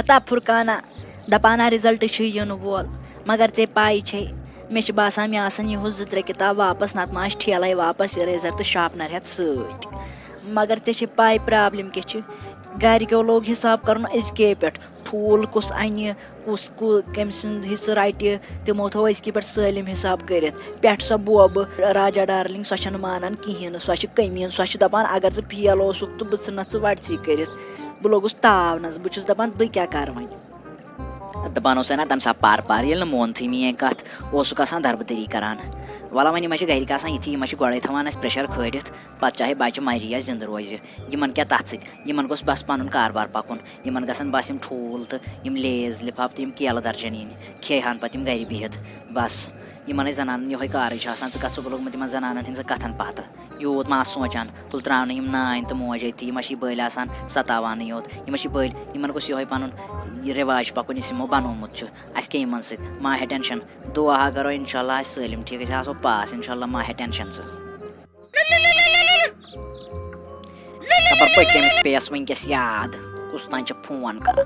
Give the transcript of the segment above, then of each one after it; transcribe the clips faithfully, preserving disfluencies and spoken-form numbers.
ہتا فرقانہ، دپان ہا رِزلٹ چھُ یِنہٕ وول، مگر ژےٚ پَے چھے، مےٚ چھِ باسان مےٚ آسَن یِہُس زٕ ترٛےٚ کِتاب واپس، نتہٕ ما آسہِ ٹھیلَے واپس اِریزر تہٕ شارپنر ہٮ۪تھ سۭتۍ۔ مگر ژےٚ چھے پَے پرابلم کیٛاہ چھِ؟ گرِکیو لوگ حساب کرُن أزکے پٮ۪ٹھ، ٹھوٗل کُس اَنہِ، کُس کُ-، کٔمۍ سُنٛد حصہٕ رَٹہِ، تِمو تھوٚو أزکی پٮ۪ٹھ سٲلِم حساب کٔرِتھ۔ پٮ۪ٹھ سۄ بوبہٕ راجا ڈارلنگ، سۄ چھَنہٕ مانان کِہیٖنۍ نہٕ، سۄ چھِ کٔمیٖن، سۄ چھِ دَپان، اگر ژٕ فیل اوسُکھ تہٕ بہٕ ژھٕنَتھ ژٕ وَٹسٕے کٔرِتھ۔ بہٕ لوٚگُس تاونَس، بہٕ چھُس دَپان، بہٕ کیٛاہ کَرٕ وۄنۍ؟ دَپان اوس ہے نا تَمہِ ساتہٕ پار پار، ییٚلہِ نہٕ مونتھٕے میٛٲنۍ کَتھ، اوسُکھ آسان دَربٕدٔری کَران۔ وَلہٕ وۄنۍ یِم ہا چھِ گَرِکۍ آسان یِتھی، یِم ہا چھِ گۄڈَے تھاوان اَسہِ پرٛیشَر کھٲلِتھ، پَتہٕ چاہے بَچہِ مَرِ یا زِندٕ روزِ۔ یِمَن کیٛاہ تَتھ سۭتۍ؟ یِمَن گوٚژھ بَس پَنُن کاربار پَکُن۔ یِمَن گژھن بَس یِم ٹھوٗل تہٕ یِم لیز لِفاف تہٕ یِم کیلہٕ درجن یِنۍ، کھیٚیہِ ہَن پَتہٕ یِم گَرِ بِہِتھ۔ بَس، یِمَن أسۍ زَنانَن یِہوٚے کارٕے چھُ آسان، ژٕ کَتھ چھُکھ لوٚگمُت یِمَن زَنانَن ہِنٛزٕ کَتھَن پَتہٕ؟ یوٗت ما آسہٕ سونٛچان؟ تُل ترٛاونہٕ یِم نانۍ تہٕ موج أتی، یِم ہا چھِ یہِ بٔلۍ آسان سَتاوانٕے یوت۔ یِم ہا چھِ بٔلۍ، یِمَن گوٚژھ یِہوٚے پَنُن یہِ رِواج پَکُن، یُس یِمو بَنومُت چھُ۔ اَسہِ کیٛاہ یِمَن سۭتۍ؟ ما ہےٚ ٹٮ۪نشَن، دُعا ہا کَرو، اِنشاء اللہ آسہِ سٲلِم ٹھیٖک، أسۍ آسو پاس، اِنشاء اللہ ما ہےٚ ٹٮ۪نشَن ژٕ۔ خبر پٔتۍ کٔمِس پیٚیَس وٕنکیٚس یاد، کُس تام چھِ فون کران۔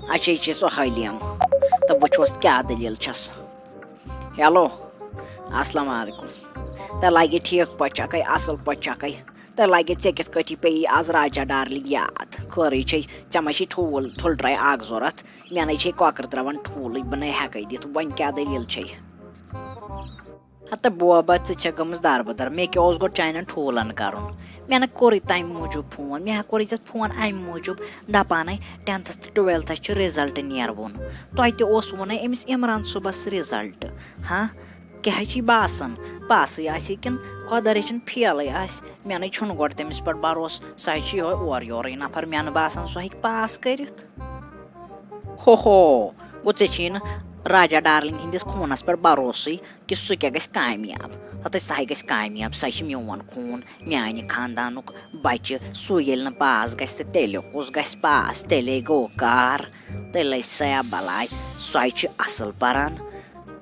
اچھا، یہِ چھِ سۄ حلیٖم، تہٕ وٕچھوس کیٛاہ دٔلیٖل چھَس۔ ہیلو، السلام علیکم۔ تہٕ لگہِ ٹھیٖک پٲٹھۍ چھکھے، اصل پٲٹھۍ چھکھے؟ تہٕ لگہِ ژےٚ کِتھ کٲٹھۍ پیٚیی آز راجا ڈارلنگ یاد؟ خٲرٕے چھے، ژےٚ ما چھے ٹھوٗل ٹھُلہٕ ٹرٛے اکھ ضوٚرتھ؟ مےٚ نے چھے کۄکر ترٛاوان ٹھوٗلٕے، بہٕ نے ہٮ۪کے دِتھ، وۄنۍ کیٛاہ دٔلیٖل چھے؟ ہتہٕ بوبا، ژٕ چھکھ گٔمٕژ داربدر، مےٚ کیٛاہ اوس گۄڈٕ چانٮ۪ن ٹھوٗلن کرُن؟ مےٚ نہ کوٚرُے تمہِ موٗجوٗب فون، مےٚ ہا کوٚرُے ژےٚ فون امہِ موٗجوٗب، دپانے ٹینتھس تہٕ ٹُویلتھس چھُ رِزلٹ نیرٕ وُن۔ تۄہہِ تہِ اوس وُنے أمِس عمران صٲبس رِزلٹ۔ ہاں، کیٛاہ چھُے باسان، پاسٕے آسہِ کِنہٕ خۄدا رٔچھِن فیلٕے آسہِ؟ مےٚ نَے چھُنہٕ گۄڈٕ تٔمِس پٮ۪ٹھ بھروسہٕ، سُہ ہا چھُ یِہوٚے اورٕ یورَے نفر، مےٚ نہٕ باسان سُہ ہیٚکہِ پاس کٔرِتھ۔ ہو ہو، گوٚو ژےٚ چھُے نہٕ راجا ڈارلنگ ہِنٛدِس خوٗنَس پٮ۪ٹھ بھروسٕے کہِ سُہ کیٛاہ گژھِ کامیاب؟ ہَتَے سُہ ہا گژھِ کامیاب، سُہ ہا چھِ میون خوٗن، میٛانہِ خاندانُک بَچہِ۔ سُہ ییٚلہِ نہٕ پاس گژھِ تہٕ تیٚلہِ کُس گژھِ پاس؟ تیٚلے گوٚو کار، تیٚلے سیا بَلاے۔ سُہ ہا چھُ اَصٕل پَران،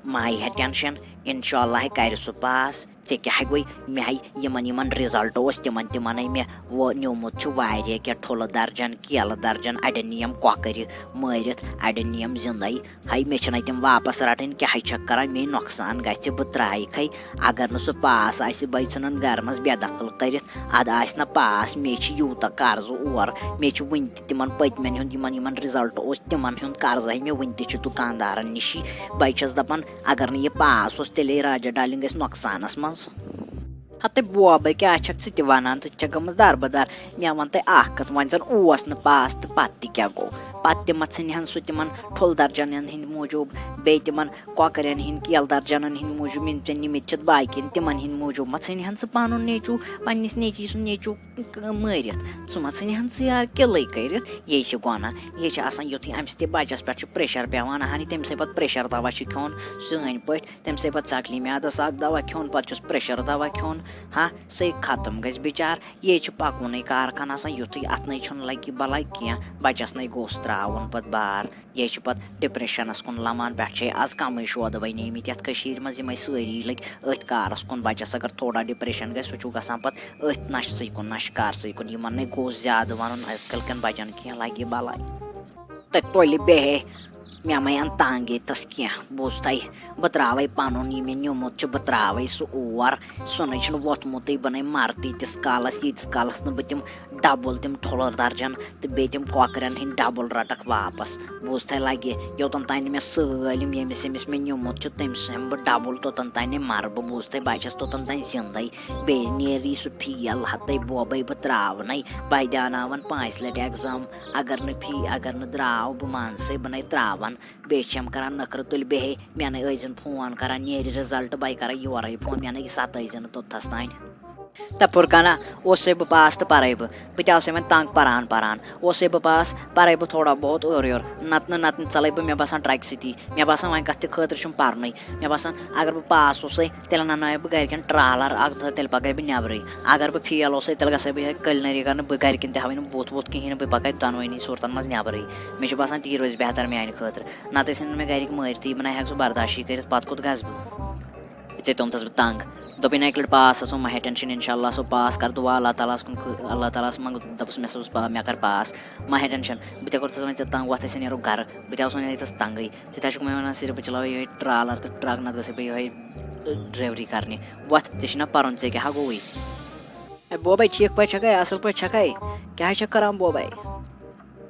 مہ ہےٚ ٹٮ۪نشَن، اِنشاء اللہ کَرِ سُہ پاس۔ ژےٚ کیٛاہ گوٚے؟ مےٚ ہَے یِمَن، یِمَن رِزَلٹ اوس، تِمَن، تِمَن ہے مےٚ وۄنۍ نیوٗمُت چھُ واریاہ کینٛہہ، ٹھُلہٕ درجن، کیلہٕ درجن، اَڑٮ۪ن نِیَم کۄکرِ مٲرِتھ، اَڑٮ۪ن نِیَم زِندَے۔ ہَے، مےٚ چھِنَے تِم واپَس رَٹٕنۍ، کیٛاہ ہَے چھَکھ کَران؟ مے نۄقصان گژھِ، بہٕ ترٛایکھَے۔ اگر نہٕ سُہ پاس آسہِ، بہٕ ژھٕنَن گَرٕ منٛز بے دخل کٔرِتھ۔ اَدٕ آسہِ نہ پاس، مے چھِ یوٗتاہ قرضہٕ اور، مے چھِ وٕنہِ تہِ تِمَن پٔتمٮ۪ن ہُنٛد، یِمَن، یِمَن رِزَلٹ اوس، تِمَن ہُنٛد قرضہٕ ہے مے وٕنہِ تہِ چھُ دُکاندارَن نِشی۔ بہٕ چھَس دَپان، اگر نہٕ یہِ پاس اوس، تیٚلے راجا ڈارلنگ گژھِ نۄقصانس منٛز۔ ہتے بوبے، کیٛاہ چھکھ ژٕ تہِ ونان؟ ژٕ تہِ چھکھ گٔمٕژ داربدار۔ مےٚ وَن تہٕ اکھ کتھ، وۄنۍ زن اوس نہٕ پاس تہٕ پتہٕ تہِ کیٛاہ گوٚو؟ پتہٕ تہِ مہ ژھٕنہِ ہن سُہ تِمن ٹھُل درجنن ہٕنٛدۍ موٗجوٗب، بیٚیہِ تِمن کۄکرن ہٕنٛدۍ، کیلہٕ درجنن ہٕنٛدۍ موٗجوٗب، یِم ژےٚ نِمٕتۍ چھِتھ باقین، تِمن ہٕنٛدۍ موٗجوٗب مہ ژھٕنہِ ہن ژٕ پنُن نیٚچوٗ پننِس نیٚچی سُنٛد نیٚچوٗ مٲرِتھ؟ ژٕ مہ ژھٕنہِ ہن ژٕ یار کِلٕے کٔرِتھ، یے چھِ گۄناہ۔ یے چھِ آسان یُتھُے اَمہِ سۭتۍ بَچَس پٮ۪ٹھ چھُ پریشر پٮ۪وان، اَہَن تَمہِ سۭتۍ پَتہٕ پریشر دوا چھُ کھیوٚن سٲنۍ پٲٹھۍ، تَمہِ سۭتۍ پَتہٕ ژَکلی میٛادَس اَکھ دوا کھیوٚن، پَتہٕ چھُس پریشر دوا کھیوٚن۔ ہاں، سُے ختم گژھِ بِچار۔ یے چھُ پَکوُنُے کارخان آسان یُتھُے، اَتھ نَے چھُنہٕ لَگہِ بَلاے کینٛہہ، بَچَس نَے گوٚژھ ترٛاوُن پَتہٕ بار۔ یے چھُ پَتہٕ ڈپریشنَس کُن لَمان۔ پٮ۪ٹھ چھے آز کَمٕے شودٕ وۄنۍ ٲمٕتۍ یَتھ کٔشیٖرِ منٛز، یِمَے سٲری لٔگۍ أتھۍ کارَس کُن۔ بَچَس اگر تھوڑا ڈپریشن گژھِ، سُہ چھُ گژھان پَتہٕ أتھۍ نَشہٕ سٕے کُن، نَشہٕ کارسٕے کُن۔ یِمَن نَے گوٚژھ زیادٕ وَنُن، أزکَل کٮ۪ن بَچَن کینٛہہ لَگہِ بَلاے۔ تہٕ تُلہِ بیٚہے، مےٚ مَے اَن تنٛگ ییٚتَس کینٛہہ، بوٗزتھَے؟ بہٕ ترٛاوَے پَنُن یہِ مےٚ نیوٗمُت چھُ، بہٕ ترٛاوَے سُہ اور۔ سُہ نَے چھُنہٕ ووٚتھمُتٕے، بہٕ نَے مَرٕ تیٖتِس کالَس، ییٖتِس کالَس نہٕ بہٕ تِم ڈبل تِم ٹھۄلہٕ درجن تہٕ بیٚیہِ تِم کۄکرن ہٕنٛدۍ ڈبل رٹکھ واپس۔ بوٗزتھے لگہِ، یوٚتن تانۍ نہٕ مےٚ سٲلِم، ییٚمِس ییٚمِس مےٚ نیوٗمُت چھُ، تٔمِس ہٮ۪مہٕ بہٕ ڈبل، توٚتن تانۍ نے مرٕ بہٕ۔ بوٗزتھے، بہٕ چھَس توٚتن تانۍ زِندَے۔ بیٚیہِ نیرِ سُہ فیل، ہتے بوبے بہٕ ترٛاونَے۔ بہٕ دیٛاوناون پانٛژِ لٹہِ ایگزام۔ اگر نہٕ فی-، اگر نہٕ درٛاو، بہٕ مانسَے، بہٕ نے ترٛاوَن۔ بیٚیہِ چھِ یِم کران نخرٕ، تُلہِ بیٚہے، مےٚ نے ٲسۍ زن فون کران، نیرِ رِزلٹ، بہٕ کرے یورے فون، مےٚ نے ستٲے زِ نہٕ توٚتتھس تانۍ۔ تہٕ فرقانہ، اوسے بہٕ پاس تہٕ پرے بہٕ۔ بہٕ تہِ آسے وۄنۍ تنگ پران پران۔ اوسے بہٕ پاس، پرے بہٕ تھوڑا بہت اورٕ یورٕ۔ نتہٕ نہٕ، نتہٕ نہٕ ژلے بہٕ، مےٚ باسان، ٹرکہِ سۭتی۔ مےٚ باسان، وۄنۍ کتھ تہِ خٲطرٕ چھُم پرنُے۔ مےٚ باسان، اگر بہٕ پاس اوسے، تیٚلہِ انناوے بہٕ گرِکٮ۪ن ٹرالر اکھ، تہٕ تیٚلہِ پکے بہٕ نٮ۪برٕے۔ اگر بہٕ فیل اوسے، تیٚلہِ گژھے بہٕ یِہے کلنری کرنہٕ، بہٕ گرِکٮ۪ن تہِ ہاوے نہٕ بُتھ وُتھ کِہیٖنۍ، بہٕ پکے دۄنوٕنی صورتن منٛز نٮ۪برٕے۔ مےٚ چھُ باسان، تی روزِ بہتر میانہِ خٲطرٕ۔ نتہٕ ٲسِن مےٚ گرِکۍ مٲرتھٕے، بہٕ نہ ہٮ۪کہٕ سُہ برداشٕے کٔرِتھ، پتہٕ کوٚت گژھٕ بہٕ؟ ژےٚ تہِ اوٚنتھس بہٕ تنگ۔ دوٚپُن اَکہِ لَٹہِ پاس ہسا مہ ہے ٹٮ۪نشَن، اِنشاء اللہ سُہ پاس کَر دُعا اللہ تعالیٰ ہَس کُن، اللہ تعالیٰ ہَس منٛگ، دَپُس مےٚ سا اوس پا-، مےٚ کَر پاس، مہ ہے ٹٮ۪نشَن، بہٕ تہِ کَرو ژےٚ وۄنۍ ژےٚ تنٛگ، وۄتھ أسۍ نیرو گَرٕ، بہٕ تہِ آوُس وۄنۍ ییٚتَس تنٛگٕے، ژٕ تہِ ہا چھُکھ مےٚ وَنان صرف بہٕ چلاوٕ یِہوٚے ٹرٛالَر تہٕ ٹرٛک، نَتہٕ گژھے بہٕ یِہوٚے ڈرٛیوری کَرنہِ، وۄتھ ژےٚ چھِنا پَرُن، ژےٚ کیٛاہ ہا گوٚوُے؟ اے بوبَے، ٹھیٖک پٲٹھۍ چھَکھَے؟ اَصٕل پٲٹھۍ چھَکھَے؟ کیٛاہ چھَکھ کَران بوبَے؟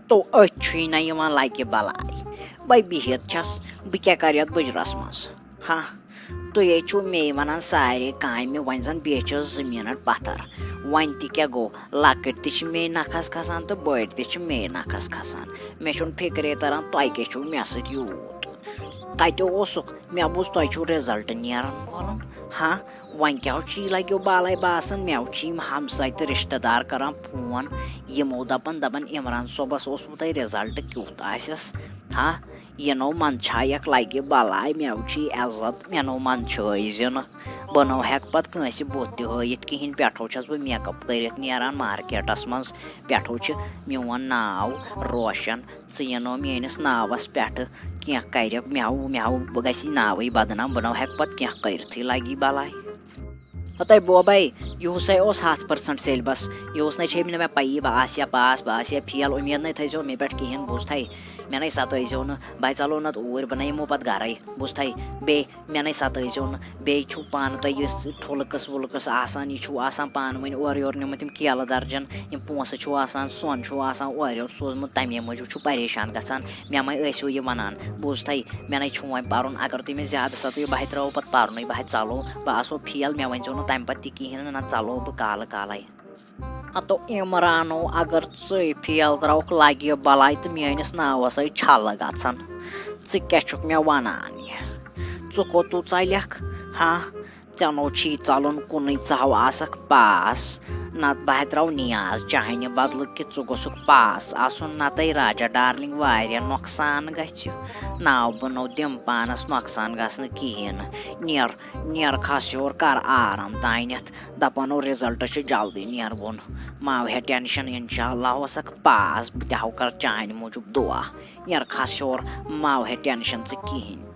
تو أتھۍ چھُے نہ یِوان لَگہِ بَلاے۔ بَے بِہِتھ چھَس، بہٕ کیٛاہ کَرٕ یَتھ بٕجرَس منٛز؟ ہاں، تُہۍ ہے چھِو مے وَنان سارے کامہِ، وۄنۍ زَن بیٚیہِ چھَس زٕ مِنَٹ پَتھر۔ وۄنۍ تہِ کیٛاہ گوٚو؟ لۄکٕٹۍ تہِ چھِ مے نَکھَس کھَسان تہٕ بٔڑۍ تہِ چھِ مے نَکھَس کھَسان۔ مےٚ چھُنہٕ فِکرے تَران تۄہہِ کیٛاہ چھُو مےٚ سۭتۍ یوٗت؟ کَتہِ اوسُکھ؟ مےٚ بوٗز تۄہہِ چھُو result نیرَن وولُن۔ ہاں، وۄنۍ کیٛاہ چھُ یہِ لَگیو بالَے باسان؟ مےٚ چھِ یِم ہمساے تہٕ رِشتہٕ دار کَران فون، یِمو دَپان، دَپان، "عمران صٲبَس اوسوُ تۄہہِ result کیُتھ آسٮ۪س؟ ہاں، یہِ نو منٛدچھایَکھ لَگہِ بَلاے، مےٚ چھُ یہِ عزت، مےٚ نو منٛدچھٲے زِ نہٕ۔ بہٕ نو ہٮ۪کہٕ پَتہٕ کٲنٛسہِ بُتھ تہِ ہٲیِتھ کِہیٖنۍ، پٮ۪ٹھو چھَس بہٕ makeup کٔرِتھ نیران مارکیٹَس منٛز، پٮ۪ٹھو چھِ میون ناو روشَن، ژٕ یِنو میٲنِس ناوَس پٮ۪ٹھٕ کینٛہہ کَرِ، مےٚ ہاو، مےٚ ہاو، بہٕ گژھِ ناوٕے بدنام، بہٕ نہ ہٮ۪کہٕ پَتہٕ کینٛہہ کٔرِتھٕے، لَگی بَلاے۔ ہَتَے بوبَے، یِہُس ہے اوس ہَتھ percent syllabus، یِہُس نَے چھے نہٕ مےٚ پَیی بہٕ آسہٕ یا پاس، بہٕ آسہٕ یا فیل، اُمید نَے تھٲیزیو مےٚ پٮ۪ٹھ کِہیٖنۍ، بوٗزتھَے؟ مےٚ نَے ستٲیزیو نہٕ، بہٕ ژَلو نَتہٕ اوٗرۍ، بہٕ نَے یِمو پَتہٕ گَرَے، بوٗزتھَے؟ بیٚیہِ مےٚ نَے ستٲیزیو نہٕ، بیٚیہِ چھُو پانہٕ تۄہہِ یُس ٹھُلہٕ قٕصہٕ وُلہٕ قٕصہٕ آسان، یہِ چھُو آسان پانہٕ ؤنۍ اورٕ یورٕ نیوٗمُت یِم کیلہٕ درجن، یِم پونٛسہٕ چھُو آسان، سۄن چھُو آسان اورٕ یورٕ سوٗزمُت، تَمے موٗجوٗب چھُو پریشان گژھان۔ مےٚ مَے ٲسِو یہِ وَنان، بوٗزتھَے، مےٚ نَے چھُ وۄنۍ پَرُن، اگر تُہۍ مےٚ زیادٕ ستٲیِو، بہٕ ہَے ترٛاوو پَتہٕ پَرنُے، بہٕ ہَے ژَلو، بہٕ آسو فیل، مےٚ ؤنۍزیو نہٕ تَمہِ پَتہٕ تہِ کِہیٖنۍ نہٕ، نہ ژَلو بہٕ کالہٕ کالَے۔ ہتو عمرانو، اگر ژٕے فیل ترٛاوکھ لگہِ بلاے تہٕ میٲنِس ناوس ہے چھلہٕ گژھن۔ ژٕ کیٛاہ چھُکھ مےٚ ونان یہِ؟ ژٕ کوٚتُو ژَلکھ؟ ہاں، ژےٚ نو چھی ژَلُن کُنُے، ژٕ ہاو آسکھ پاس۔ نتہٕ بہٕ ہا ترٛاوٕ نیاز چانہِ بدلہٕ کہِ ژٕ گوٚژھکھ پاس آسُن، نتہٕ راجا ڈارلنگ واریاہ نۄقصان گژھِ۔ ناو بہٕ نو دِم پانس نۄقصان گژھنہٕ کِہیٖنۍ۔ نیر، نیر کھس ہیوٚر کر آرام تانٮ۪تھ۔ دَپان اوس result چھُ جلدی نیرٕ بوٚن۔ مہ ہےٚ ٹٮ۪نشَن، اِنشاء اللہ اوسَکھ پاس، بہٕ تہِ ہاو کَرٕ چانہِ موٗجوٗب دُعا۔ یَرٕ کھَس ہیوٚر، مہ ہےٚ ٹٮ۪نشَن ژٕ کِہیٖنۍ۔